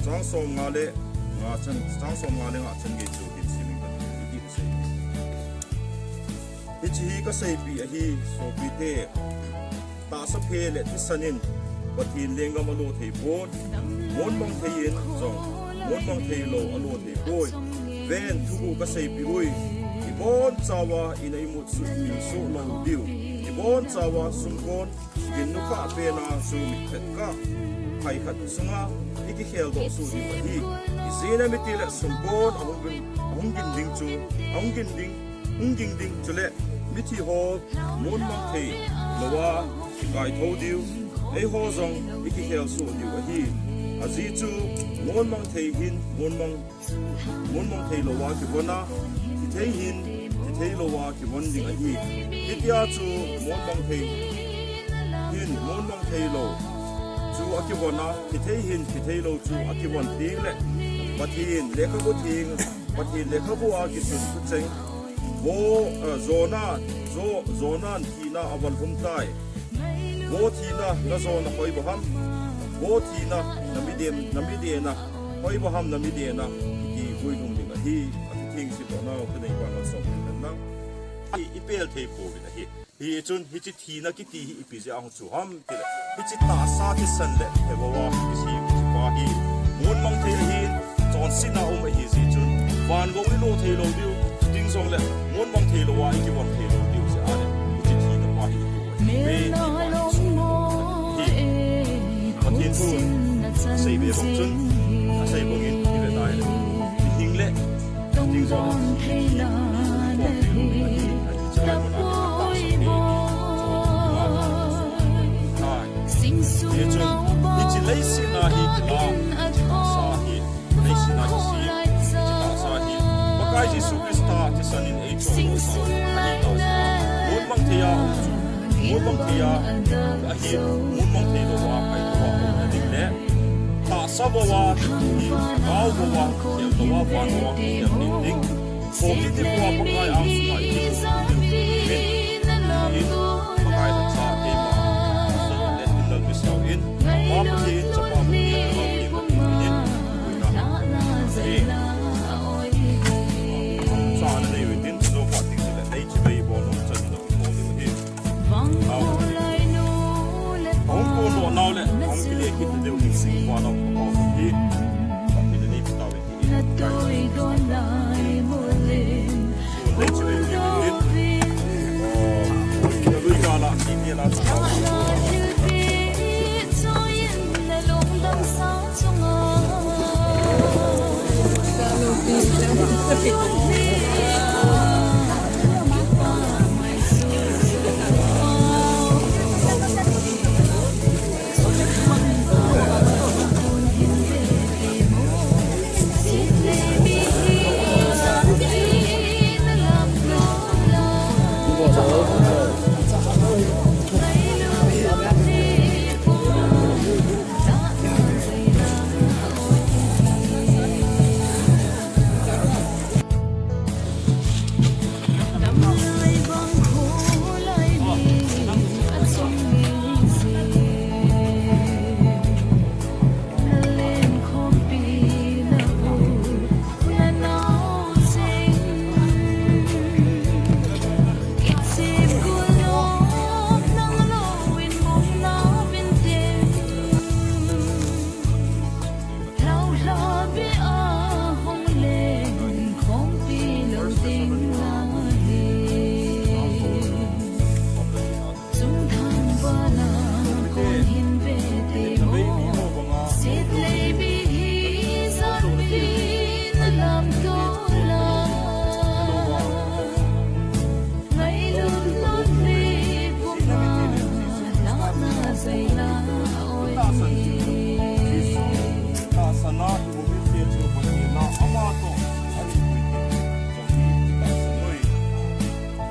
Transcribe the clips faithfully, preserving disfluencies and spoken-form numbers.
Chang som nga le nga chan, chang som nga le nga chan gei chu hin simin ka ti, ti sei. Hiche hi ka seipi ahi, sopite. Tahsa phe le thisan in Pathen lenggam alo thei pon. Mon mang thei in jong mon mang thei lou alo thei poi. Ven, thuguh ka seipi ui. Ibon chauva in a imut suh, mil suh lou diu. Ibon chauva sumkon Ginnu kah pena chu mitkhat kah, phai khat sunga i kikhel doh suh diu ahi. Ijeh inem itile sumkon ahung gin, ahung gin ding chu, ahung gin ding, hung ging ding chule mithi ho mon mang thei louva kikai thou diu, eiho jong i kikhel suh diu ahi. Ajeh chu mon mang thei hin mon mang Mon mang thei louva kivon a, thi thei hin thi thei louva kivon ding ahi. Hitia chu mon mang thei hin mon mang thei lou chu akivon a, thi thei hin thi thei lou chu akivon teng le Pathen lekhabu theng, Pathen lekhabu a kisun thucheng, vo, eh, Jonah, Jo-, Jonah in thina aval lhum tai. Vo thina, na jona hoiba ham? Vo thina, na midem, na midena hoiba ham, na midena? Kiti guilhung ding ahi, ati theng sipona, ka nei pa na som ding nang. I, i pel thei pouvin ahi. Hichun, hiche thina kiti hi ipi jeh a hung chu ham tile, hiche tahsa thisan le phevawa kisem hiche pa hi mon mang thei ahin, chonsetna um ahi jeh chun, van gou i lo thei lou diu, chuting jongle mon mang thei louva i kivon thei lou diu jeh a le, hiche thina pa hi i tu ahi. Ve ni pa hi chu. Hi. Pathen thu asei ve bang chun, asei bangin i ve tai le. Mihing le, chuting jongle, i kivon thei lou diu ahi, ahi chai kona hi tahsa thei. Hichun, hiche leiset a hi, a, tahsa hi, leiset a hi, hiche tahsa hi, Pakai Jesu Christa thisan in eichol doh sa u ahi tah jeh a, mon mang thei a, mon mang thei a, ahi, mon mang thei louva, ahi louva, umna ding le, tahsa vouva, hi, lhagao vouva, khel vouva, van vouva, khel ding ding. Positive vouva Pakai angsunga i kimu in, in, Pakai lhacha keima, so, le tin lal misao in, Pa Pathen, Chapa Pathen, Lhagao Theng Pathen in, puina. Amen.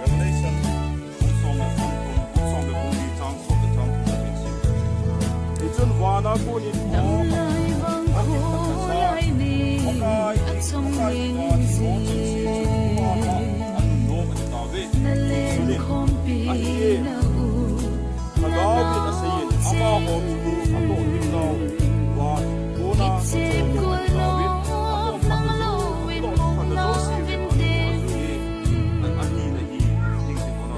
Revelation bung som le bung thum, bung som le bung li chang som le chang thum a hin sim. Hichun vana konin Pakai, Pakai, Pakai, Pakai, Lhagao in aseiyin, amaho chu atoh himnau va kona achoh him ahi tauvin, atoh himnau, atoh himna jouse vin atoh ajuiye, an, ahin ahi, ding ding kona.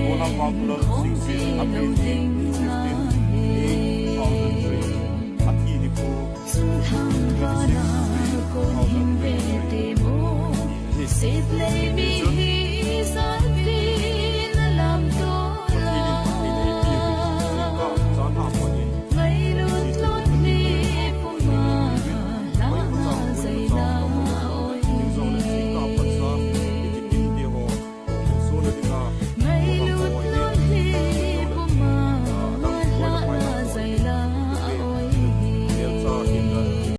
Golam Bangkulal sixteen, apen hi fifteen, two thousand three, athi nikho twenty-six three two thousand twenty-three.